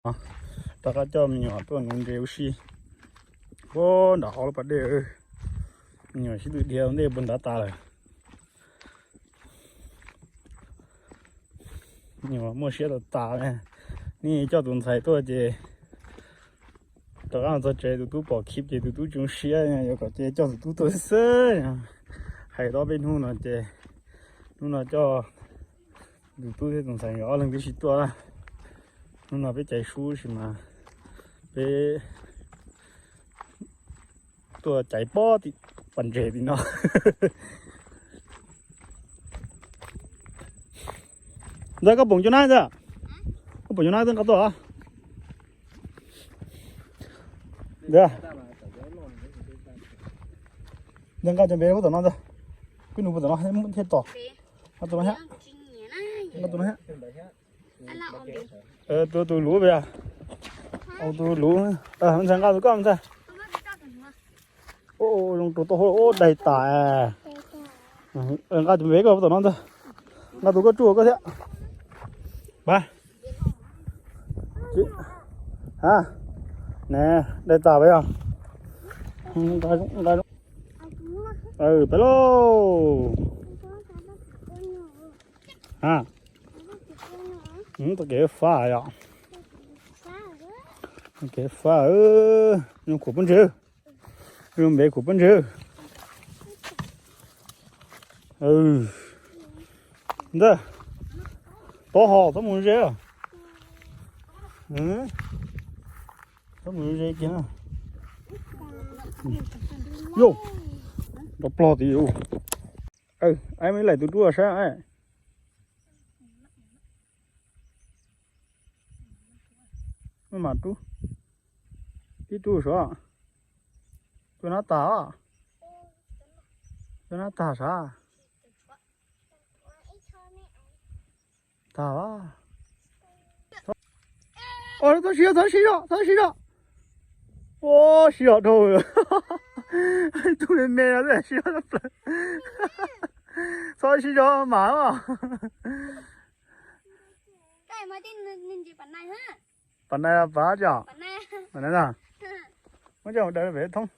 Rov qab coj me nyuam tuaj nuv ntses ua si. Ua nram hauv lub pas dej, me nyuam sib tw dhia ua ntej puag nrad tas lawm. Me nyuam muaj siab tas tas. Nej coj tus ntxhais tuaj ces rov qab txog tsev tus tub pom clip ces tus tub tsis zoo siab, yuav kom ces coj tus tub tuaj xwb. Hais tau peb hnub no ces hnub no coj tus tub thiab tus ntxhais nkawd ob leeg twb tsis tuaj. Hnub no peb caiv sub sis mas peb tuaj caiv pob tim pas ntses tim no. Ntawd koj pom cov nab ntawd, koj pom cov nab twb nqa tuaj. Ntawd, ntawd nqa cov npe puag tom no ntag. Peb nug puag tom no thiaj tos. Nqa tus no thiab. Nqa tus no thiab. Tus, tus luv pes. Tus luv, ntxhais nqa tus koj ntxhais. Zoo rau tau hauv, daig tas. Nqa tus npe koj tom no ntag. Nqa tus koj tsuj koj thiab. Pab. Ha, ne, daig tas pes yog. Nqa, nqa, peb lauj. Ha, tau kev fab yom. Kev fab, zoo khuam pob ntseg. Zoo npe khuam pob ntseg. Ntag, tau hos txhob mus ze. Txhob mus ze kiag na. Yus, rov plog tid. Aib, muaj ib laim tus dub saib. Muaj mas dub, ib dub sav. Tus nab tag os. Tus nab tag sav. Tag. Txhob siv zog, txhob siv zog, txhob siv zog. Ua siv zog dhau. Tus me me no siv zog plaws. Txhob siv zog mas. Pas nai pas cos. Pas nai na. Muab coj mus daws pem thoob.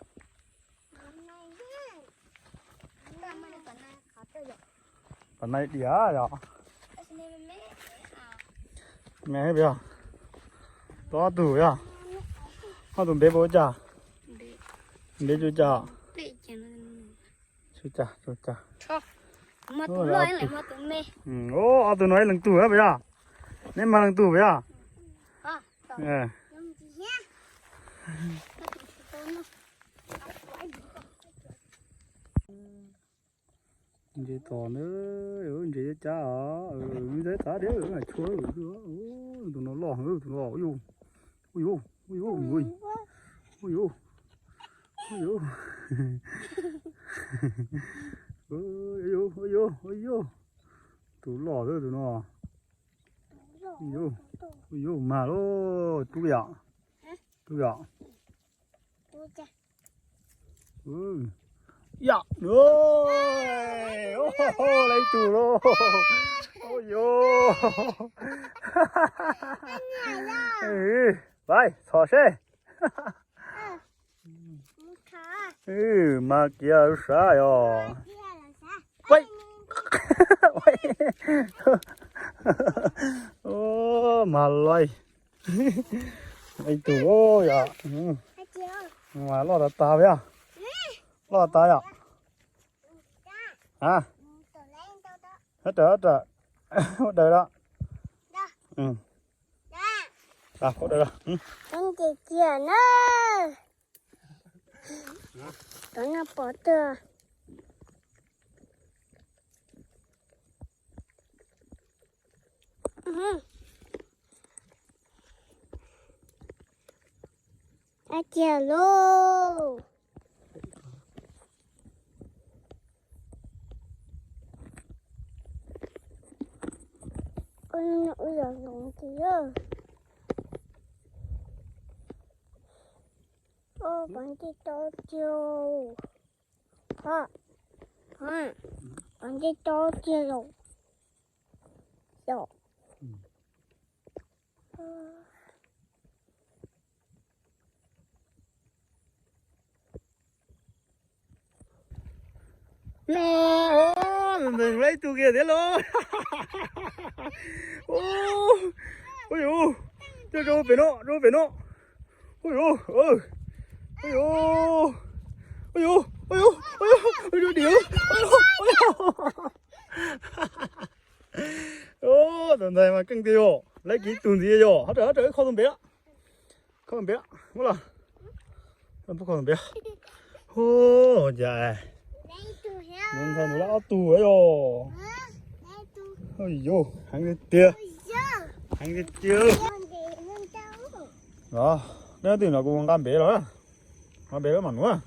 Pas nai diam yom. Me pes yog. Tau ob tug yog. Ob tug npe puas ua cas? Npe tsis ua cas. Tsis ua cas, tsis ua cas. Ob tug no ib leeg tug pes yog. Neb mag leej tug pes yog. Ntses tos na, ntses cab os, ntses tav diab tshua. Tus no loj, tus no, ua yuv, ua yuv, ua yuv, ua yuv, ua yuv, ua yuv, ua yuv. Tus loj xwb tus no. Ua yuv, ua yuv mas lauj, rub yom, rub yom. Yom, lawv tus lauj. Ua yuv. Pais txhom seb. Mas kiag sav yom. Mas loj, ib tug yom. Mas loj tas tas yom. Loj tas yom. A, hab rawm, hab rawm, ua daws los. Ua daws los. Ntses kiag na. Tom no pom twg? Ab, kiag lauj. Ua yog hloov kiag. Pov ntej to tiag. Pov ntej to tiag lauj. Yom. Ntxhais mus lawm ib tug kiag thiab lauj. Ua yuv, coj rau pem no, rau pem no. Ua yuv, ua yuv, ua yuv, ua yuv, ua yuv, ua yuv, ua yuv. Tus ntxhais mas keej tiag yog, lawv kiag ib tug ntxiv yog, hov raws, hov raws, kho tus npe lawm. Kho tus npe lawm, muab los. Kho tus npe. Hu, cas tus ntxhais mus lawm ob tug yog. Yuv, heev tiag tiag. Heev tiag tiag. Los, neb twb no kuv nqa npe los. Nqa npe los mam nuv.